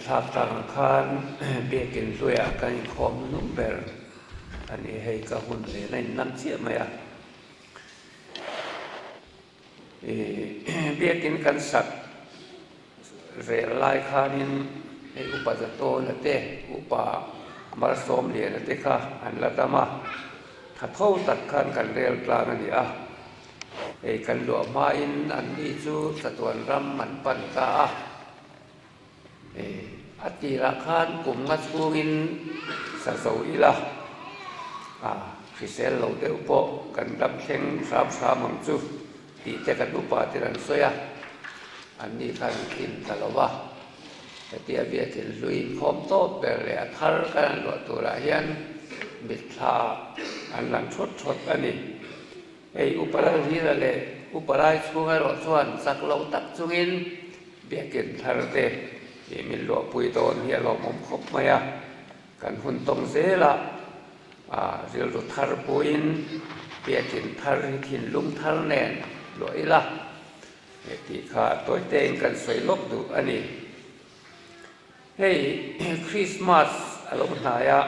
Ngaihthlak tak ang khan biakin hluiah kan inkhawm hnung ber a ni. Hei ka hun nen a innang chiah mai a. Biakin kan sak rel lai khanin hei Upa Zatawna te, Upa Malsawmliana te kha an la dam a, tha tho tak khan kan rel tlang a ni a. Hei kan luah hmain anni chu chatuan ram an pan ta a. A tirah khan kum nga chhungin sa zo ila, a hrisel lo deuh pawh kan dam thleng hram hram ang chu tih te kan upa ten an sawi a, anni khan an tlin ta lo va. Hetia biakin hlui inkhawm tawp ber leh a thar kan han luah turah hian mitthla an lang thawt thawt a ni. Hei Upa Lalhira leh Upa Raichhung erawh chuan chak lo tak chungin Biakin thar te hi min luahpui dawn hi a lawmawm khawp mai a, kan hun tawng zela rilru thar puiin Biakin thar hi thinlung thar nen luah ila tih kha tawi tein kan sawi lawk duh a ni. Hei Krismas a lo hnai a.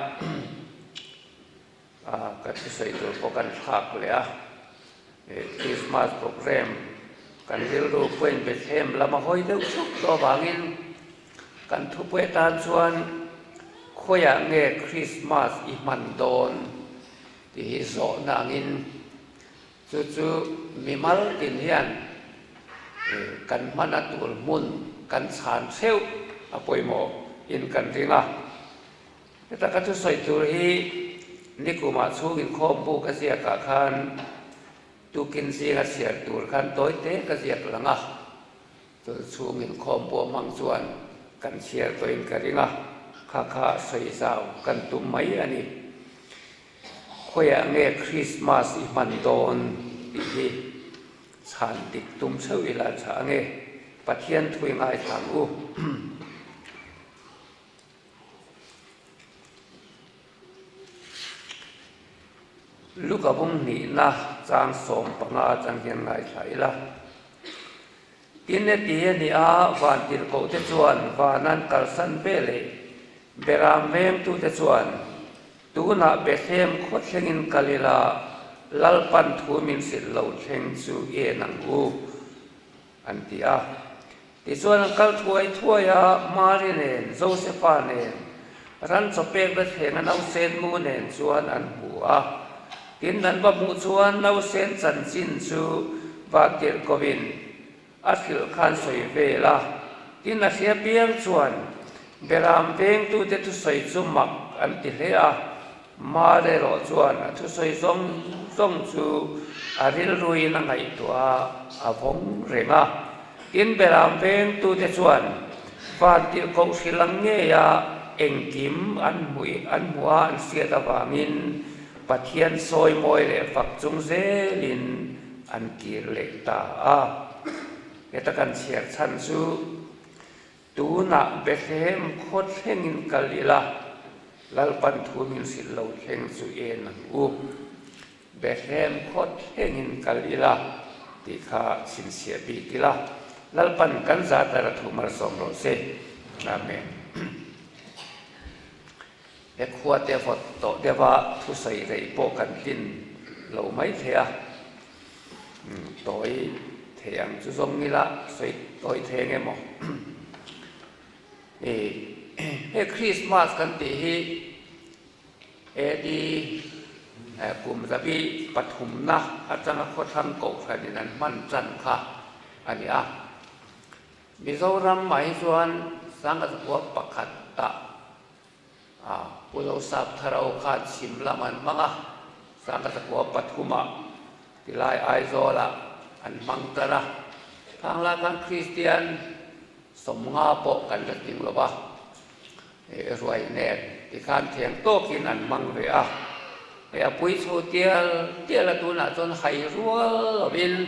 Ka thusawi tur pawh kan thlak leh a, Christmas program kan rilru pawhin Bethlehem lama hawi deuh chuk tawh avangin kan thupui atan chuan khawiah nge Christmas i hman dawn tih hi zawhna angin chu chu mimal tin hian kan hmana tur hmun kan chhan theuh a pawimawh in kan ring a. Heta ka thusawi tur hi nikumah chhung inkhawm bu ka ziakah khan tukin zinga chhiar tur khan tawi te ka ziak lang a, chul chhung inkhawm bu hmang chuan kan chhiar tawhin ka ring a, kha kha sawi zau kan tum mai a ni. Khawiah nge Krismas i hman dawn tih hi chhan dik tum theuh ila tha ange, Pathian thui ngaithla ang u. Luka bung hnihna chang 15 atang hian ngaithla ila. Tin heti a ni a, vantirhkohte chuan van an kalsan ve leh Beram vengtute chuan tunah Bethlehem khaw thlengin kal ila Lalpan thu min hrilh lo thleng chu i en ang u. An ti a. Tichuan an kal thuai thuai a, Mari nen, Josefa nen, ran chaw pekna thlenga nausen mu nen chuan an hmu a. Tin, an va hmuh chuan nausen chanchin chu vantirhkohin a hrilh khan sawi vel a. Tin, a hria piang chuan Beram vengtute thusawi chu mak an ti hle a. Mar erawh chuan a thusawi zawng zawng chu a rilruin a ngaihtuah a, a vawng reng a. Tin, Beram vengtute chuan vantirhkoh hrilh ang ngeia engkim an hmuih an hmuh a an hriat avangin Pathian sawi mawi leh fak chung zelin an kir leh ta a. Heta kan chhiar chhan chu Tunah Bethlehem khaw thlengin kal ila, Lalpan thu min hrilh lo thleng chu en ang u. Bethlehem khaw thlengin kal ila tih kha chhinchhiah bik ila, Lalpan kan zatara thu malsawm rawh se. Amen. He khua te vawt tawh deuha thusawi rei pawh kan tlin lo mai thei a, tawi thei ang chu zawng ila sawi tawi thei ang emaw. He Christmas kan tih hi AD kum zabi pathumna atanga khawthlang kohhranin an hman tan kha a ni a. Mizoram ah hi chuan Sangha khua pakhat ah A Pu Zosap Tharo khan chhim lam an hmang a, Sangkasakua pathumah tilai Aizawlah an hmang tan a. Khang lai khan Kristian 50 pawh kan la tling lo va, ruai nen tikhan thiang tawkin an hmang ve a. Hei a pui chho tial tial a, tunah chuan hai rual lovin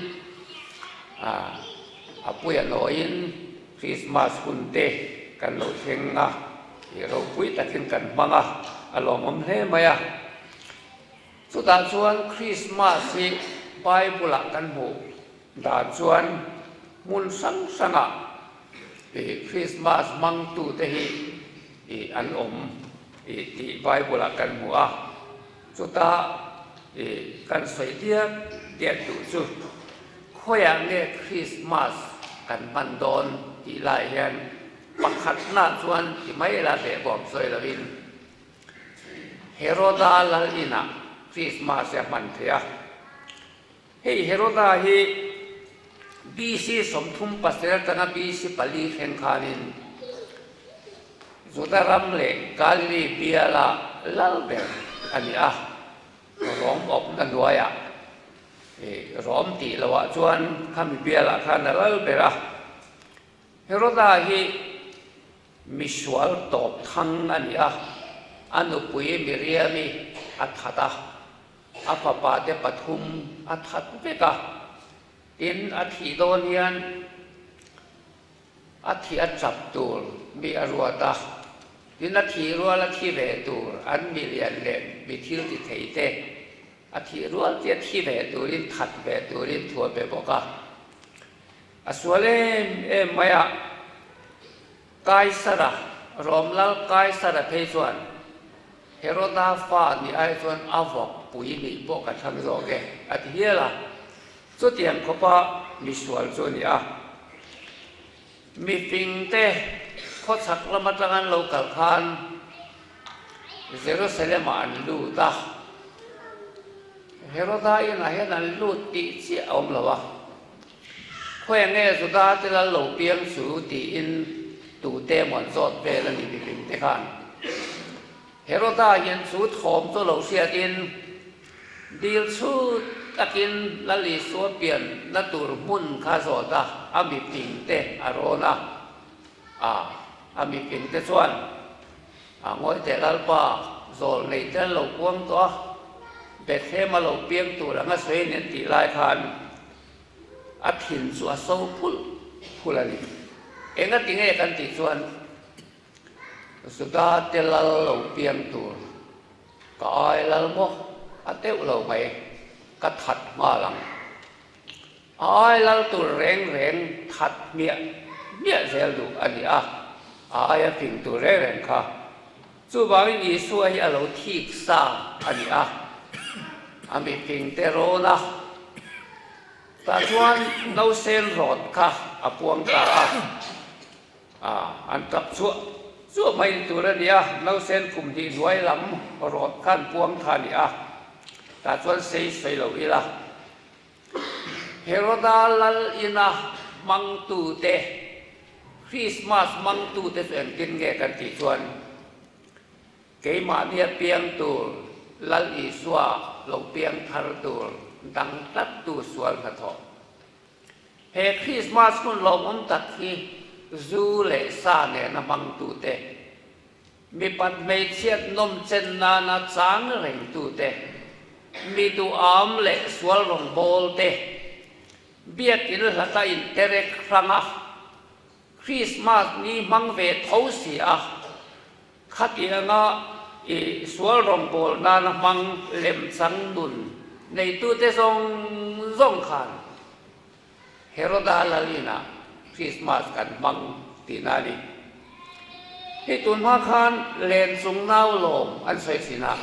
a pui a nawiin Krismas hun te kan lo thleng a, i ropui takin kan hmang a, a lawmawm hle mai a. Chutah chuan Krismas hi Bible-ah kan hmuh dan chuan hmun hrang hrangah Krismas hmangtute hi an awm tih Bible-ah kan hmu a. Chuta kan sawi diak diak duh chu khawiah nge Krismas kan hman dawn tih lai hian pakhatna chuan ti mai la behbawm sawi lovin Heroda lal inah Krismas a hman theih a. Hei Heroda hi BC 37 atanga BC pali thleng khanin Juda ram leh Galili biala lal ber a ni a, Rom awpna hnuaiah Rom tih lohah chuan khami bialah khan a lal ber a. Heroda hi misual tawp thang a ni a, a nupui Miriami a that a, a fapa te pathum a that vek a, tin a thih dawn hian a thih a chap tur mi a ruat a, tin a thih rual a thi ve tur an mi lian leh mi thil ti thei te a thih rual tia thi ve turin that ve turin thu a pe bawk a. A sual em em mai a, Kaisara, Rom lal Kaisara phei chuan Heroda fa nih ai chuan a vawk pui nih pawh ka thlang zawk e, a ti hial a. Chutiang khawpa misual chu a ni a. Mifingte khawchhak lam atang an lo kal khan Jerusalem-ah an lut a. Heroda inah hian an lut tih chiah a awm lo a. Khawi nge Juda te lal lo piang chu tiin tute emaw an zawt vel a ni mifing te khan. Heroda hian chu thawm chu lo hriatin dil chhut takin Lal Isua pian na tur hmun kha zawt a, a mifing te a rawn a. A, a mifing te chuan a ngawi teh Lalpa zawl nei te an lo puang tawh a, Bethlehem a lo piang tur anga sawi a ni an tih lai khan A thin chu a so phulh phulh a ni. Engati nge kan tih chuan Juda te lal lo piang tur ka ai lal maw a deuh lo mai, ka that nghal ang. A ai lal tur reng reng that hmiah hmiah zel duh a ni a, a aia fing tur reng reng kha. Chuvangin Isua hi a lo thik sa a ni a, a mifing te rawn a, tah chuan nausen rawt kha a puang ta a, a an tap chhuah chhuah mai ni tur a ni a, nausen kum hnih hnuai lam rawt kha an puang kha a ni a, tah chuan sei sawi lo ila. Heroda lal ina hmangtute, Krismas hmangtute chu engtin nge kan tih chuan, keimahnia piang tur Lal Isua lo piang thar tur dang tlattu sual hnathawh. He Krismas hun lawmawm tak hi zu leh sa nena hmangtute, Mipat hmeichhiat nawm chen nana chang rengtute, mi duham leh sual rawngbâwl te, biakinn hlata interek hranga Krismas ni hmang ve tho si a, khatianga i sual rawngbâwl nana hmang lemchang nun neitute zawng zawng khan Heroda Lalina Krismas kan hmang tihna a ni. Hei tun hma khan len chung nau lawm an sawi thin a,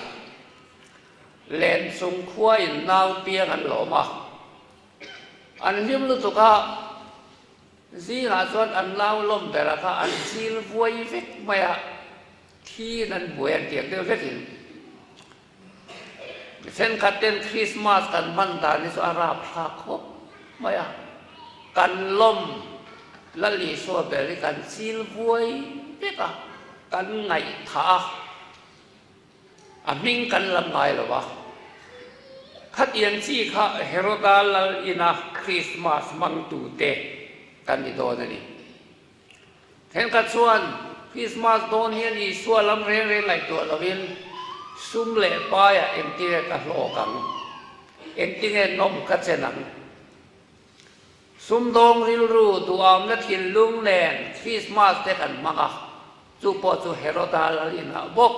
len chung khuain nau piang an lawm a, an hlim lutuk a, zingah chuan an nau lawm bera kha an chil vuai vek mai a, thiin an buai an tiang deuh hlekin. Thenkhat ten Christmas kan hman dan hi chu a rapthlak khawp mai a, kan lawm Lal Isua ber hi kan chil vuai vek a, kan ngaihthah a, a hming kan lam ngai lo a. Khatiang chi kha Heroda Lal ina Christmas hmangtute kan ni dawn a ni. Thenkhat chuan Krismas dawn hian Isua lam reng reng ngaihtuah lovin sum leh paiah engtinge ka hlawk ang, engtinge nawm ka chen ang. Sumdawng rilru duhamna thinlung nen Krismas te kan hmang a, chu pawh chu Heroda lal inah bawk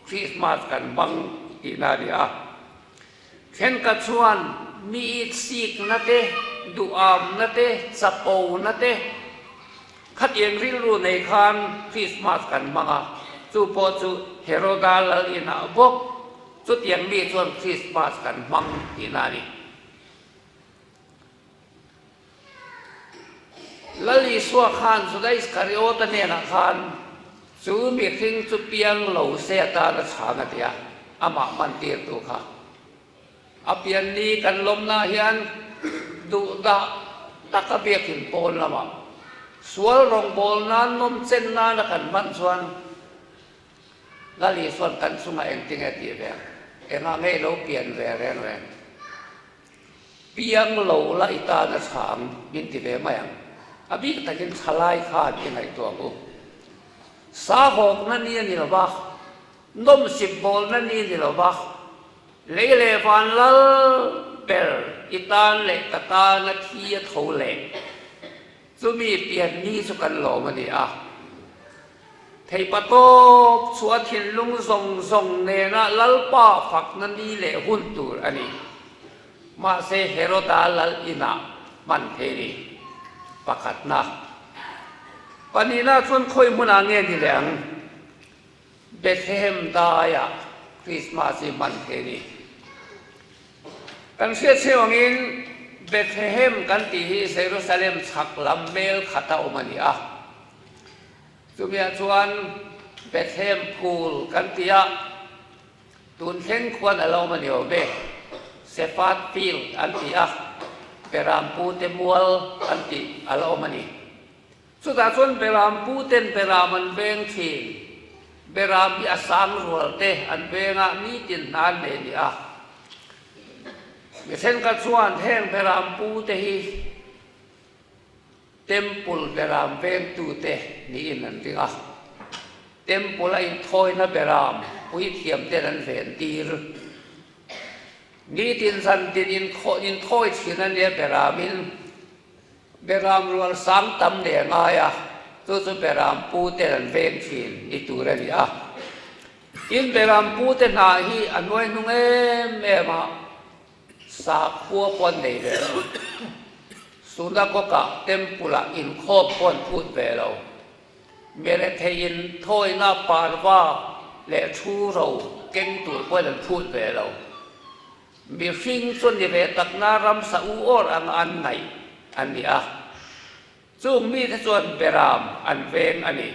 Krismas kan hmang tihna a ni a. Thenkhat chuan mi itsikna te, duhamna te, chapona te. Khatiang rilru nei khan Krismas kan hmang a, chu pawh chu Heroda lal inah bawk chutiang mi chuan Krismas kan hmang tihna a ni. Lal Isua khan Juda Iskariota hnenah khan chu mihring chu piang lo se atan a chhang a ti a, amah hmantirtu kha. A pianni kan lawmna hian duhdah taka biakin pawn lamah sual rawngbâwl nan nawm chen nana kan hman chuan Lal Isua'n kan chungah engtinge tih ve ang? Engah nge i lo pian ve reng reng? Piang lo la i tan a tha ang min ti ve mai ang. A bik takin thalai khan i ngaihtuah ang u. Sahawkna ni a ni lo va, nawmsip bawlna ni a ni lo va, Lei leh van lal ber i tan leh ka tana thi a tho leh chumi pian ni chu kan lawm a ni a. Theipa tawp chhuah thinlung zawng zawng nena Lalpa fakna ni leh hun tur a ni. Mahse Heroda lal inah hman thei ni. Pakhatna. Pahnihna chuan khawi hmunah nge ni leh ang? Bethlehem daiah Krismas hi hman thei a ni. Kan hriat cheu angin Bethlehem kan tih hi Jerusalem chhak lam mel khata awm a ni a. Chumiah chuan Bethlehem phul kan ti a, tun thleng khuan a lo awm a ni awm e. Shepherd Field an ti a, Berampu te mual an tih a la awm a ni. Chutah chuan Beram puten Beram an veng thin. Beram hi a sang rual te an vengah nitin hna an nei a ni a. Mi thenkhat chuan heng Beram pute hi Temple Beram vengtute niin an ring a. Temple a inthawina Beram puithiam ten an ventir. Nitin zantin inthawi thin a nia Beramin. Beram rual sang tam leh ngai a, chu chu Beram pu ten an veng thin ni tur a ni a. Tin, Beram pu te hna hi a hnuai hnung em em a, sakhua pawh an nei ve lo. Sunagog-ah, temple-ah inkhawm pawh an phut ve lo. Miretheiin thawina parva leh thu ro keng tur pawhin an phut ve lo. Mihring chu ni ve takna ramsa u awr anga an ngaih a ni a, chung mite chuan beram an veng a ni.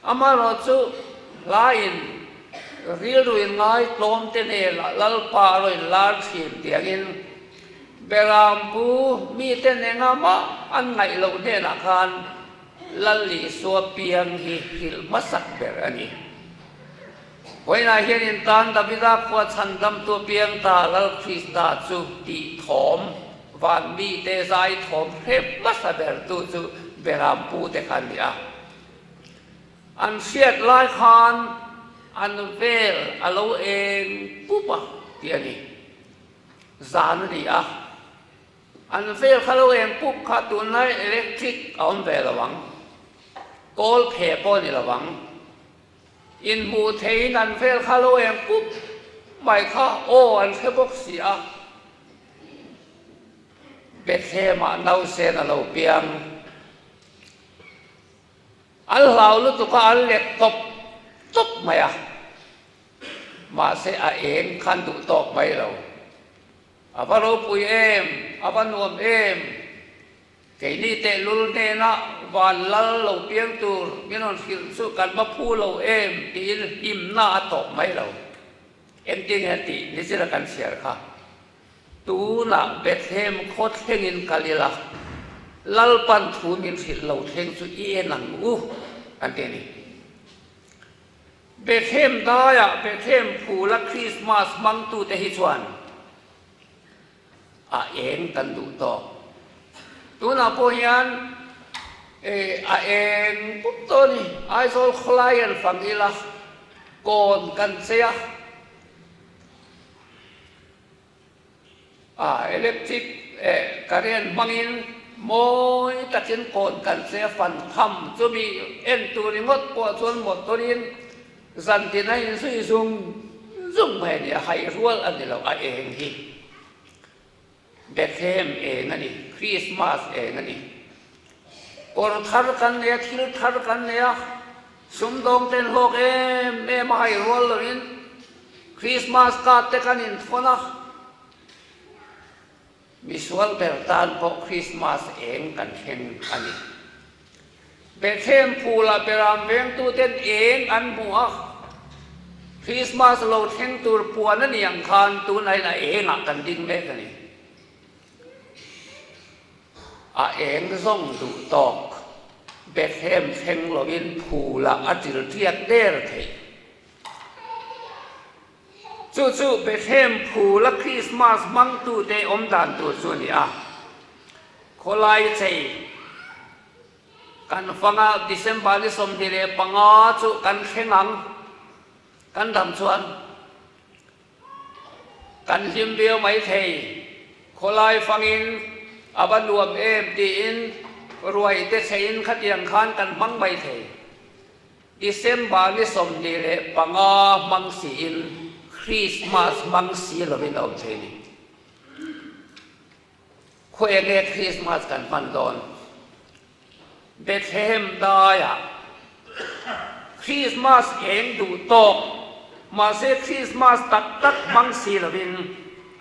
Amaherawh chu hlaiin rilruin ngaitlawmte nela Lalpa a rawn lar thin tiangin beram pu mite nengah an ngaih loh hnenah khan Lal Isua piang hi hrilh hmasak ber a ni. Vawiinah hian in tan Davida khua chhandamtu apiang ta Lal Krista chu tih thawm, van mite zai thawm hre hmasa bertu chu Beram pute kha an ni a. An hriat lai khan an vel a lo eng pup a tih a ni. Zan a ni a. An vel kha lo eng pup kha tunlai electric a awm ve lo ang. Kawl phe pawh a ni lo ang. Inhmuh theiin an vel kha lo eng pup mai kha aw an hre bawk si a. Bethlehem-ah nausen a lo piang. An hlau lutuk a, an let tawp tawp mai a. Mahse a eng khan duh tawk mai lo. A va ropui em, a va nuam em. Keini tehlul hnena van lal lo piang tur min rawn hrilh chu kan va phu lo em tiin hlimna a tawp mai lo. Engtin nge tih nichina kan chhiar kha. Tunah Bethlehem khaw thlengin kal ila, Lalpan thu min hrilh lo thleng chu i en ang u an ti a ni. Bethlehem daiah Bethlehem phula Krismas hmangtute hi chuan A eng kan duh tawk. Tunah pawh hian a eng pup tawh a ni. Aizawl khawlai an fang ila, kawn kan chei a, a electric current hmangin mawi takin kawn kan chei a, fan tham chumi en tur ringawt pawh chuan motor-in Zantin a inzui zung zung mai a ni, a haih rual a ni lo, a eng hi Bethlehem eng a ni, Christmas eng a ni. Kawr thar kan nei a, thil thar kan nei a, sumdawng ten hlawk em em a hai rual loin Christmas card te kan inthawn a, Misual ber tan pawh Christmas eng kan thleng a ni. Bethlehem phulah beram vengtuten eng an hmu a, Christmas lo thleng tur puan a ni ang khan tunah hian a engah kan ding mek a ni. A eng zawng duh tawk Bethlehem thleng lovin phulah a til tiak der theih. Chu chu Bethlehem phula Krismas hmangtute awm dan tur chu a ni a. Khawlai chei kan fanga December ni 25 chu kan thleng ang, kan dam chuan kan hlim viau mai thei. Khawlai fangin a va nuam em tiin ruai te cheiin khatiang khan kan hmang mai thei. December ni 25 hmang siin Christmas hmang si lovin a awm thei ni. Khaw eng nge Christmas kan hman dawn? Bethlehem daiah Christmas eng duh tawk, mahse Christmas tak tak hmang si lovin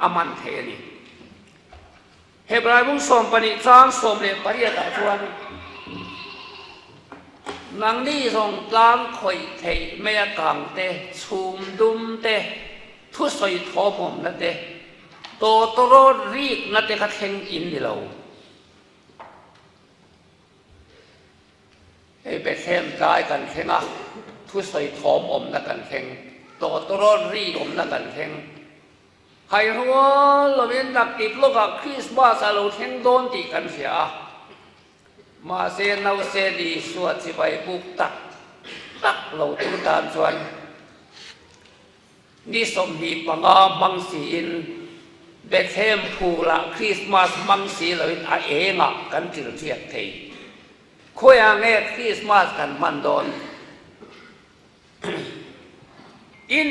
a hman thei a ni. Hebrai bung 12 chang 18 ah chuan, Nangni zawng tlang khawih theih mai a kang te, chhum dum te, thusawi thawmawmna te, tawtawrawt rikna te kha thleng in ni lo. Hei Bethlehem tlai kan thleng a, thusawi thawmawmna kan thleng, tawtawrawt rik awmna kan thleng. Hai rual lovin naktip lawkah Krismas a lo thleng dawn tih kan hria a, mahse nause Isua chibai buk tak tak lo tur tan chuan ni 25 hmang siin Bethlehem phulah Krismas hmang si loin a engah kan ṭilṭiak thei. Khawiah nge Krismas kan hman dawn? Tin,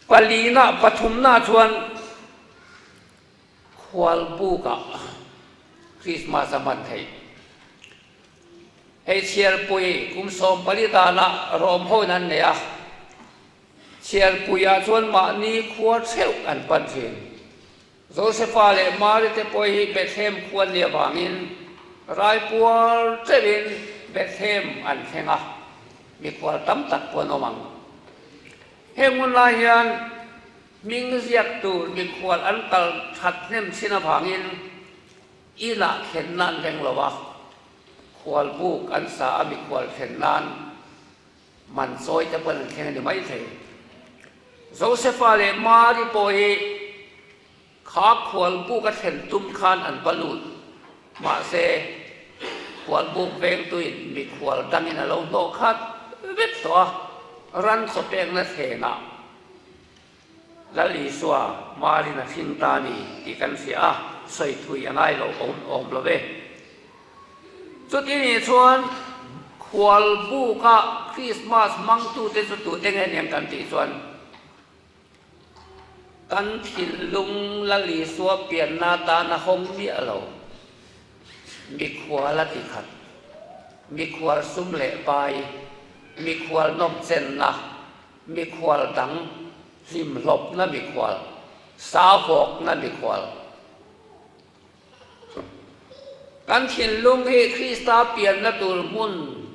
palina, pathumna chuan khualbukah Krismas a hman theih. Hei chhiarpui kum 14 danah Rom hoin an nei a, chhiarpuiah chuan mahni khua theuh an pan thin. Josefa leh Mari te pawh hi Bethlehem khua ni avangin raipuar teuhin Bethlehem an thleng a, mikhual tam tak pawh an awm ang. Heng hun lai hian hming ziak tur mikhual an kal that hnem chin avangin inah thlen nan reng lo a, khualbuk an sa a mikhual thlen nan Man chawi te pawhin an thleng a ni maithei. Josefa leh Mari pawh hi kha khualbuk a thlen tum khan an va lut. Mahse, khualbuk vengtuin mikhual dangin a lo hnawh khat vek tawh a, ran chaw pekna thlengah Lal Isua Marin a hring ta a ni tih kan hria a, sawi thui a ngai lo awm awm lo ve. Chuti nih chuan khualbuka Krismas hmangtute chu tute nge niang kan tih chuan kan thinlung Lal Isua pianna atan a hawng miah lo. Mikhual a ti khat. Mikhual sum leh pai, mikhual nawmchenna, Mikhual dang, hlimhlawpna mikhual, sahawkna mikhual. Kan thinlung hi Krista pianna tur hmun,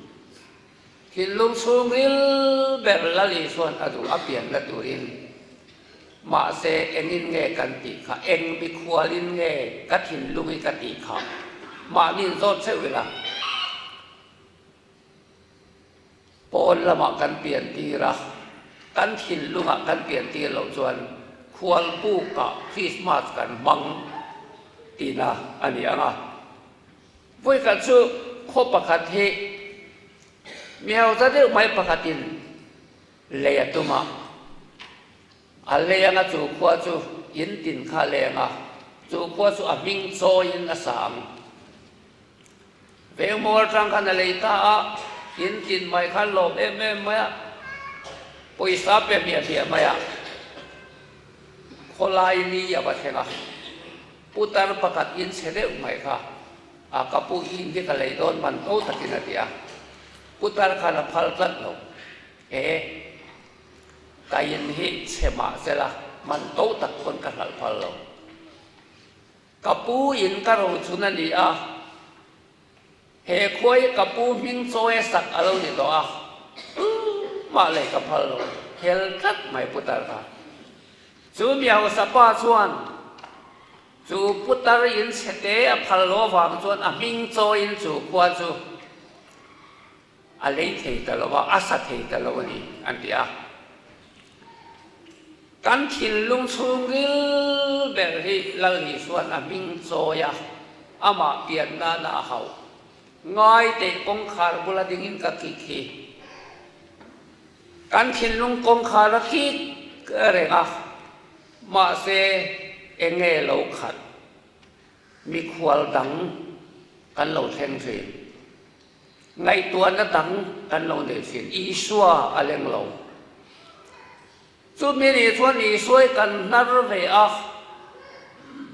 thinlung chhungril ber Lal Isua'n a duh a pianna turin. Mahse, engin nge kan tih kha? Eng mikhualin nge ka thinlung hi ka tih kha? Mahni inzawt cheuh ila. Pawn lamah kan pian tir a, kan thinlungah kan pian tir loh chuan khualbukah Krismas kan hmang tihna a ni ang a. Vawikhat chu khaw pakhat hi mi hausa deuh mai pakhatin lei a tum a, a lei anga chu khua chu in tin kha a leng a, chu khua chu a hming chawiin a sa ang. Vengmaw atang khan a lei ta a, in tin mai khan lawm em em mai a, pawisa pe hmiah hmiah mai a, khawlai ni a va thleng a. Putar pakhat in chhe deuh mai kha a ka pu in hi ka lei dawn man to takin a ti a. Putar khan a phal tlat lo. E, ka in hi chhe mah sela man to tak pawn ka hlalh phal lo. Ka pu in ka rochun a ni a. He khua hi ka pu hming chawi a sak a lo ni tawh a, tumah leh ka phal lo, hel tlat mai putar kha. Chu mi hausa pa chuan chu putar in chhete a phal lo avang chuan a hming chawiin chu khua chu a lei thei ta lo a, a sa thei ta lo a ni an ti a. Kan thinlung chhungril ber hi Lal Isua'n a hming chawi a, amah pian nana a hauh. Ngai teh kawngkhar bula dingin ka kik hi. Kan thinlung kawngkhar a kik reng a, mahse enge lo khat? Mikhual dang kan lo thleng thin. Ngaihtuahna dang kan lo nei thin. Isua a leng lo. Chumi nih chuan Isua hi kan hnar ve a.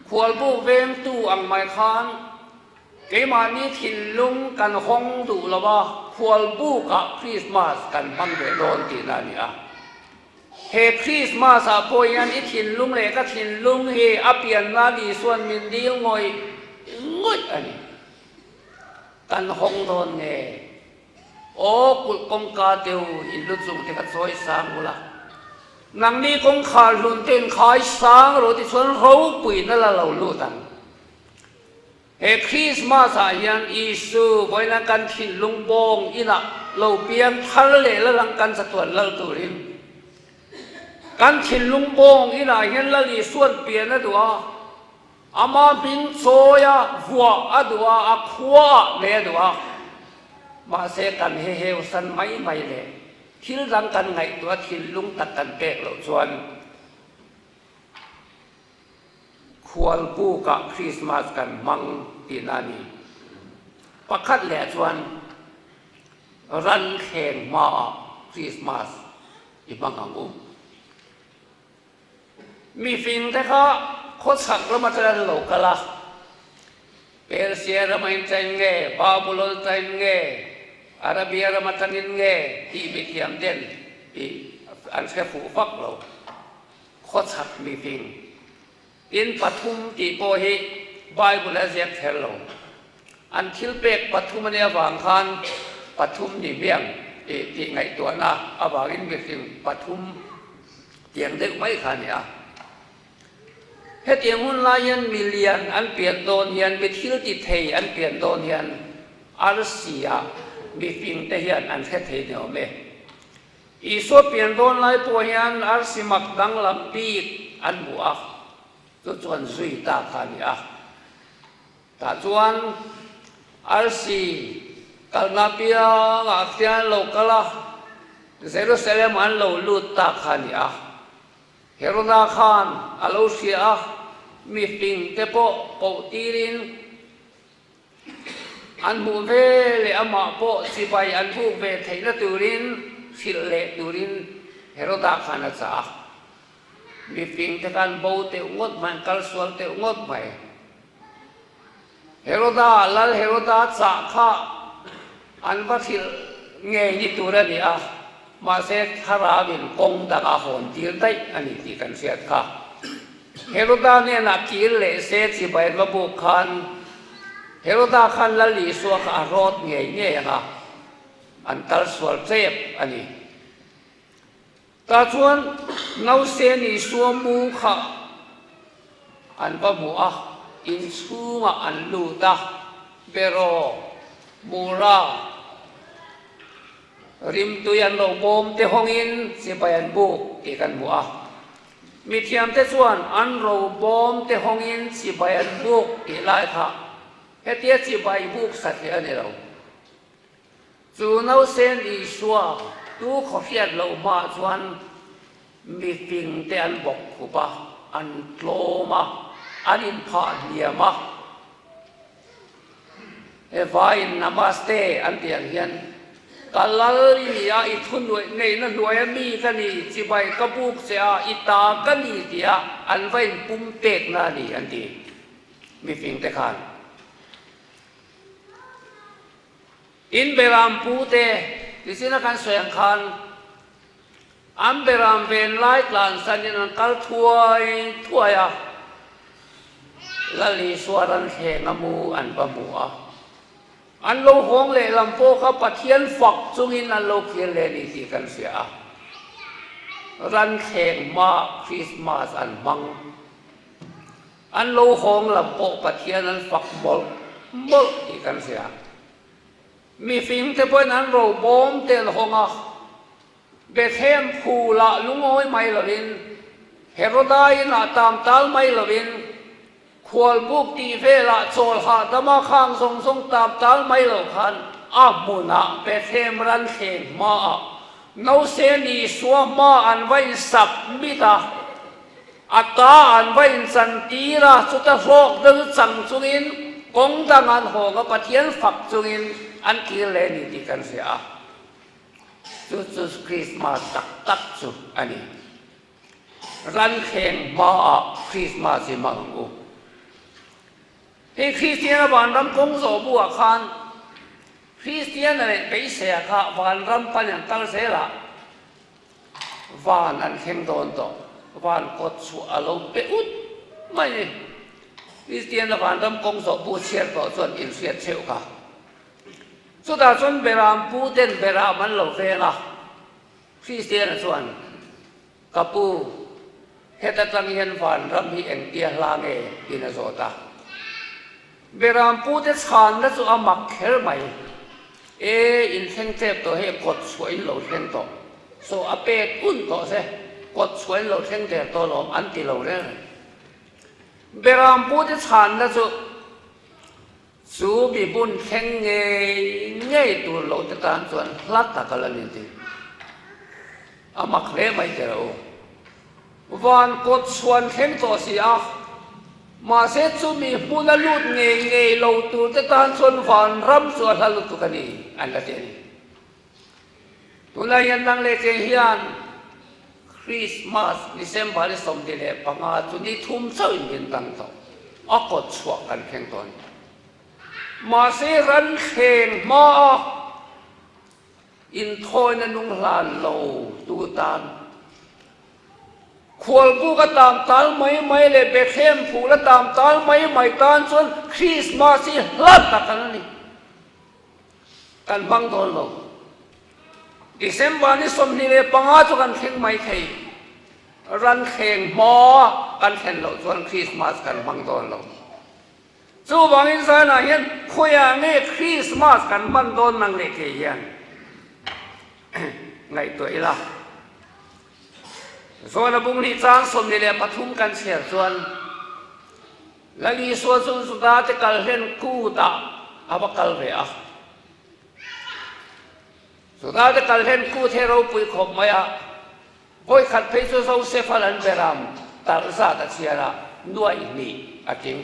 Khualbuk vengtu ang mai khan keimahni thinlung kan hawng duh lo a, khualbukah Krismas kan hmang ve dawn tihna a ni a. He Krismas ah pawh hian i thinlung leh ka thinlung hi a pian nan Isua'n min dil ngawih ngawih a ni. Kan hawng dawn nge? Aw kulh kawngka te u, in lu chung te kha chawi sang ula. Nangni kawngkhar hlun te in khai sang rawh tichuan ropuina la lo lut ang. He Krismas ah hian Isu vawiina kan thinlung bawng inah lo piang thar leh la lang kan chatuan lal turin kan thinlung bawng inah hian Lal Isuan pian a duh a, ama hming chawi a, vuah a duh a, a khua ah nei a duh a. Mahse kan heheu san mai mai leh thil dang kan ngaihtuah thinlung tak kan pek loh chuan Khualbukah Krismas kan hmang tihna a ni. Pakhat leh chuan ran thleng hmaah Krismas i hmang ang u. Mifing te kha khawchhak lam atang an lo kal a, Persia rama in tain nge, Babulon tain nge, Arabia ram atangin nge tih mithiam ten i an hre fuh vak lo. Khawchhak mifing in pathum tih pawh hi Bible a ziak kher lo. An thil pek pathum a nih avang khan pathum ni hmiang tih tih ngaihtuahna avangin mifing pathum tiang deuh mai kha a ni a. Hetiang hun lai hian mi lian an pian dawn hian, mi thil ti thei an pian dawn hian arsi-ah mifing te hian an hre thei ni awm e. Isua pian dawn lai pawh hian arsi mak danglam bik an hmu a, chu chuan zui ta kha a ni a. Tah chuan arsi kalna piangah khian lo kal a, Jerusalem an lo lut ta kha a ni a. Heroda khan a lo hria a, mi fing te pawh koh tirin, An hmuh ve leh amah pawh chibai an buk ve theihna turin hrilh leh turin Heroda khan a chah a. Mifing te khan bo teuh ngawt mai, an kal sual teuh ngawt mai. Heroda, Lal Heroda chah kha an va hrilh ngei ni tur a ni a, mahse thlarauin kawng dang a hawn tir daih a ni tih kan hriat kha. Heroda hnenah kir leh se chibai va buk khan Heroda khan Lal Isua kha a rawt ngei ngei ang a, an kal sual tep a ni. Tah chuan Nausen Isua mu kha an va hmu a, inchhungah an lut a, Beraw, Mura, Rimtui an lo bawm te hawngin chibai an buk tih kan hmu a. Mithiamte chuan an ro bawm te hawngin chibai an buk tih lai kha hetia chibai buk satliah a ni lo. Chu nausen Isua tu khaw hriat loh hmaah chuan mifing te an bawk khup a, an tlawm a, an inphah hniam a. He vaiin Namaste an tih ang hian, Ka lal i ni a, i thu neihna hnuaia mi ka ni, chibai ka buk che a, i ta ka ni tia an va inpum pekna a ni an ti. Mifingte khan. In beram pute nichin a kan sawi ang khan an beram ven lai tlansanin an kal thuai thuai a, Lal Isua ran thleng a mu an va hmu a. An lo hawng lehlam pawh kha Pathian fak chungin an lo kir leh a ni tih kan hria a. Ran thleng hma Krismas an hmang. An lo hawng lam pawh Pathian an fak mawlh mawlh tih kan hria. Mifingte pawhin an ro bawm te an hawng a. Bethlehem phulah lungawi mai lovin, Heroda inah tam tal mai lovin, Khualbuk tih velah chawl hahdama khang zawng zawng tam tal mai lo khan a hmunah Bethlehem ran thleng hmaah Nause Isua hma an va insap mit a, a ta an va inchantir a, chuta hlawk deuh chang chungin kawng dang an hawng a, Pathian fak chungin an kir leh a ni tih kan hria a. Chu chu Krismas tak tak chu a ni. Ranthleng hmaah Krismas hi hmang ang u. Hei Kristiana vanram kawng zawh buah khan Kristiana leh Beiseia kha vanram pan an kal zel a, van an thleng dawn tawh. Van kawt chhuah a lo pe ut mai ni. Kristiana vanram kawng zawh bu chhiar tawh chuan inhriat cheuh kha. Chutah chuan Beram pu ten Beram an lo veng a, Kristiana chuan, Ka pu, heta tang hian vanram hi engtia hla nge? tiin a zawt a. Beram pu te chhanna chu a mak kher mai. E, in thleng tep tawh hei kawt chhuah in lo thleng tawh. Saw a pek un tawh se, kawt chhuah in lo thleng der tawh alawm an ti lo reng reng. Beram pu te chhanna chu. Chu mi hmun thleng ngei ngei tur lo te tan chuan hla tak a la ni tih a mak hle mai teh rawh u. Van kawt chhuan thleng tawh si a, mahse chu mi hmun a lut ngei ngei lo tur te tan chuan van ram chu a hla lutuk a ni an la ti a ni. Tunlai hian nang leh kei hian Christmas December ni 25 chu ni thum chauhin min dang tawh, a kawt chhuah kan thleng tawh a ni. Mahse ran thleng hmaa inthawina nung hlan lo tu tan Khualbuk a tam tal mai mai leh Bethlehem phul a tam tal mai mai tan chuan Christmas hi hla tak a la ni. Kan hmang dawn lo. December ni 25 chu kan thleng mai thei. Ran thleng hma kan thlen loh chuan Christmas kan hmang dawn lo. Chuvangin zanah hian khawiah nge Christmas kan hman dawn nang leh kei hian ngaihtuah ila. Zawna bung hnih chang 23 kan chhiar chuan Lal Isua chu Juda te kal hlen kutah a va kal ve a. Juda te kal hlen kut he ropui khawp mai a, vawikhat phei chu Joseph-a lan beram tarh zat a chhiar a, nuaih hnih a tling.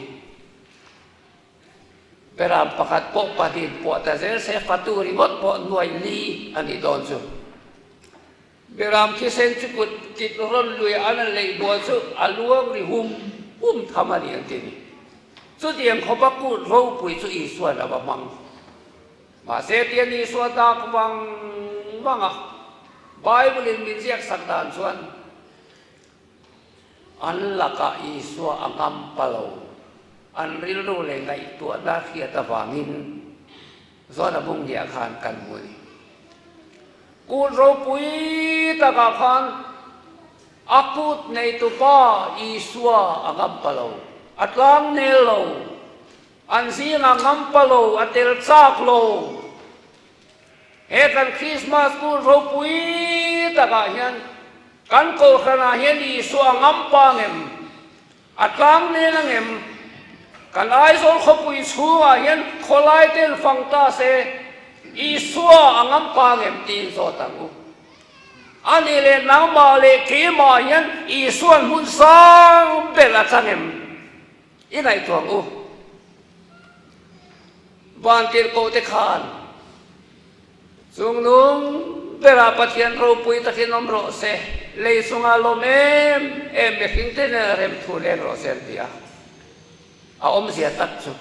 Beram pakhat pawh pahnih puah ta zel se fatu ringawt pawh nuaih li a nih dawn chu. Beram thisen chu kut kit rawn lui an an leih bual chu a luang ri hum hum tham a ni an ti a ni. Chutiang khawpa kut ropui chu Isua'n a va hmang. Mahse tian Isua dak vang vang a, Bible-in min ziak sak dan chuan an lakah Isua a ngam pa lo, an rilru leh ngaihtuahna hriat avangin Zawna bung hniah khan kan hmu a ni. Kut ropui takah khan a kut neitupa Isua a ngampa lo, a tlang nel lo, an zingah ngampa lo, a tel chak lo. He kan Krismas kut ropui takah hian kan kohhranah hian Isua a ngampa ngem? A tlang nen ang em? Kan Aizawl khawpui chhungah hian khawlai ten fang ta se, Isua a ngam pa ang em tiin zawt ang u. Ani leh nangmah leh keimah hian Isua'n hmun sang ber a chang em? I ngaihtuah ang u. Vantirhkoh te khan Chungnung berah Pathian ropui takin awm rawh se, lei chungah lawm em em mihring te nen a rem thu leng rawh se an ti a. A awmzia tak chu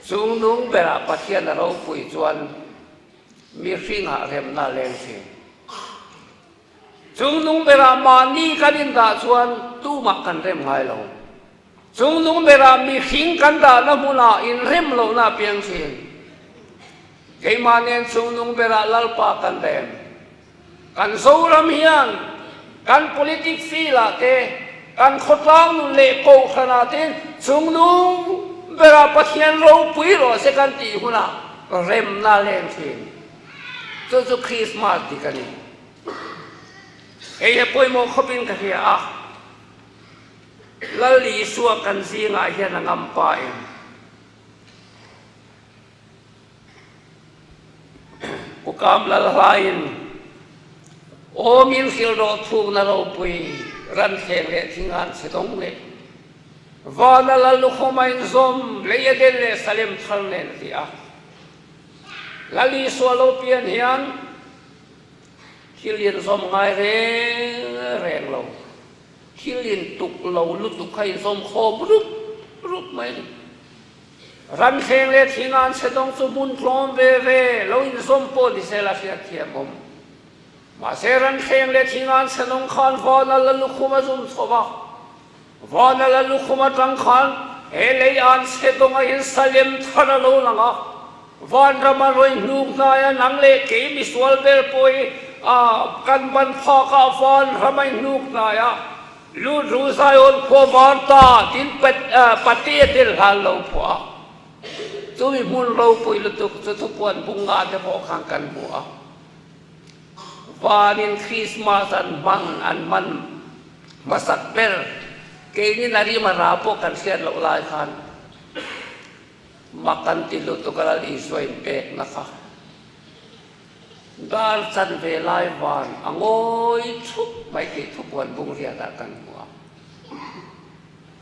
chungnung berah Pathian a ropui chuan mihringah remna a leng thin. Chungnung berah mahni kan indah chuan tumah kan rem ngai lo. Chungnung berah mihring kan dahna hmunah inrem lohna a piang thin. Keimah nen chungnung berah Lalpa kan rem. Kan Zoram hian kan politic field-ah te, kan khawtlang nun leh kohhranah te chungnung berah Pathian ropui rawh se kan tih hunah remna leng thin. Chu chu Krismas dik a ni. Hei he pawimawh khawpin ka hria a, Lal Isua kan zingah hian a ngampa em? Pu Kam Lal hlaiin awmin hrilh rawh thukna ropui ranthleng leh thingan chhe dawng leh vana lal lukhawm a inzawm lei Eden leh Salem thar nen a ti a. Lal Isua lo pian hian thil inzawm ngai reng reng lo, thil intuk lo lutuk kha inzawm khawm rup rup mai a ni. Ranthleng leh thingan chhe dawng chu hmun tlawm ve ve lo inzawm pawh ni sela hriatthiam awm. Mahse ranthleng leh thingan chhe dawng khan vana la lukhum a zum chho va, vana la lukhum atang khan he lei an chhe dawnga in Salem thar a lo lang a, vanram a rawi hnuk hnai a, nang leh kei misual ber pawh hi kan ban phakah vanram a inhnuk hnai a. Lut ru Zion khua var ta tin Patea tel hlan lo phuah a, chumi hmun ropui lutuk chu thupuan bung nga te pawh khan kan hmu a. Vanin Krismas an hmang an hman hmasak ber keini Narima ra pawh kan hriat loh lai khan mak an ti lutuk a Lal Isua inpekna kha. Dar chanve lai van a ngawi thup mai tih thupuan bung riatah kan hmu a.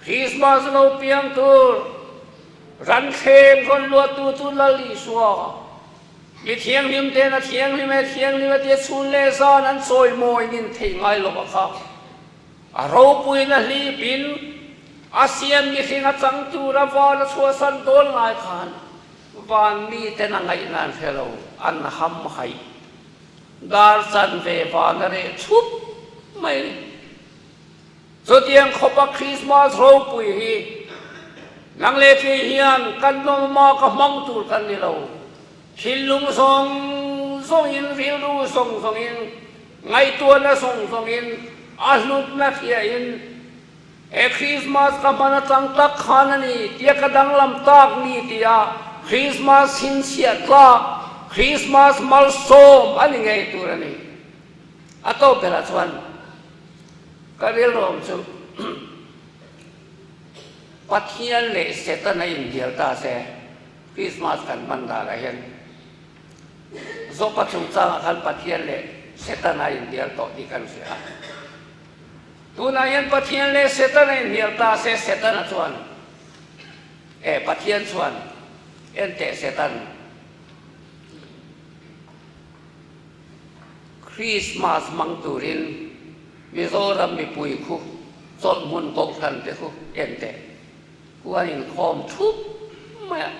Krismas lo piang tur ranthleng rawn luahtu chu Lal Isua, mi thianghlim ten a thianghlim e thianghlim e tia chhun leh zan an chawimawi nin theih ngai lo a kha. A ropuiin a hlipin a siam mihring a chang tura van a chhuahsan dawn lai khan Van miten a ngaihna an hre lo, an ham haih. Dar chanve van a reh chhup mai a ni. Chutiang khawpa Krismas ropui hi nang leh kei hian kan nawmama ka hmang tur kan ni lo. Thinlung zawng zawngin, rilru zawng zawngin, ngaihtuahna zawng zawngin, a hlutna hriain, He Krismas ka hman atang tak khan a ni tia ka danglam tak ni tia Krismas chhinchhiah tlak, Krismas malsawm a ni ngei tur a ni. A tawp berah chuan ka rilruam chu Pathian leh Setana inhnial ta se Krismas kan hman danah hian Zopa chungchangah khan Pathian leh Setana inhnial tawh tih kan hria a. Tunah hian Pathian leh Setana inhnial ta se, Setana chuan, E, Pathian chuan, En teh Setan, Krismas hmang turin Mizoram mipui khu chawlhhmun kohhran te khu en teh, khu an inkhawm thup mai a.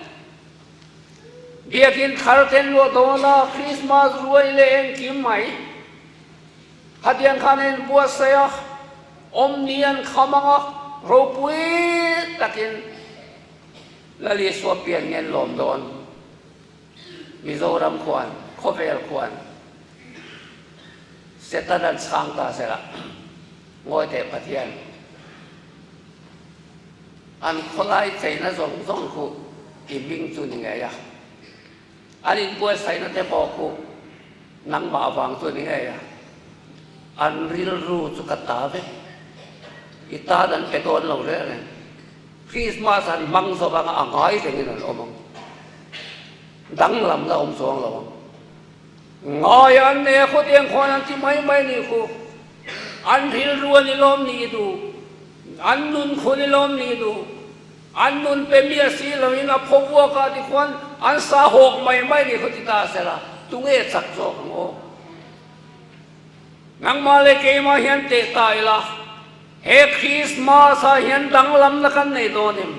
Biakin thar ten luah dawn a, Krismas ruai leh engkim mai. Khatiang khan a inbuatsaih a, awmni an kham ang a, ropui takin Lal Isua pian nge an lawm dawn? Mizoram khuan, khawvel khuan Satan an chhang ta sela, ngawi teh Pathian, an khawlai cheina zawng zawng khu i hming chu ni ngei a. An inbuatsaihna te pawh khu nangmah avang chu ni ngei a, an rilru chu ka ta vek. I tan an pe dawn lo reng reng. Krismas an hmang zawk anga a ngai rengin an awm ang. Danglam la awm chuang lo ang. Ngai an nei a khawtiang khuan an ti mai mai ni khu. An rilru a ni lawm ni duh. An nun khu ni lawm ni duh. An nun pe miah si loin a pho vuak a tikhuan an sa hawk mai mai ni khaw ti ta sela, tunge chak zawk ang aw? Nangmah leh keimah hian teh ta ila, he Krismas ah hian danglamna kan nei dawn em?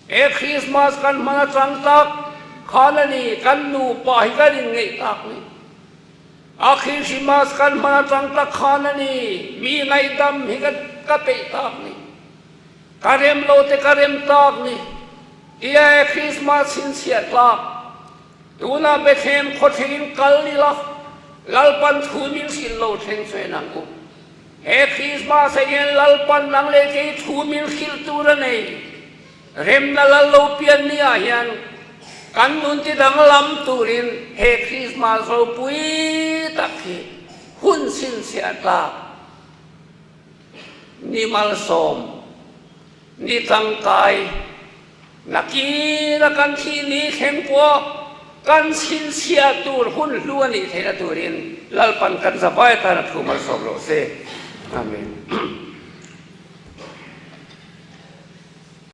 He Krismas kan hman atang tak khan a ni kan nupa hi kan inngeih tak ni. A Krismas kan hman atang tak khan a ni mi ngaihdam hi ka peih tak ni. Ka rem lo te ka rem tak ni. Tia he Krismas chhinchhiah tlak tunah Bethlehem khawthlengin kal ila Lalpan thu min hrilh lo thleng chuan ang u. He Krismas ah hian Lalpan nang leh kei thu min hrilh tur a nei. Remna lal lo pian ni ah hian kan nun ti danglam turin he Krismas ropui tak hi hun chhinchhiah tlak ni malsawm, ni tangkai, Nakina kan thih ni thleng pawh kan chhinchhiah tur hun hlu a nih theihna turin Lalpan kan zavai atana thu malsawm rawh se. Amen.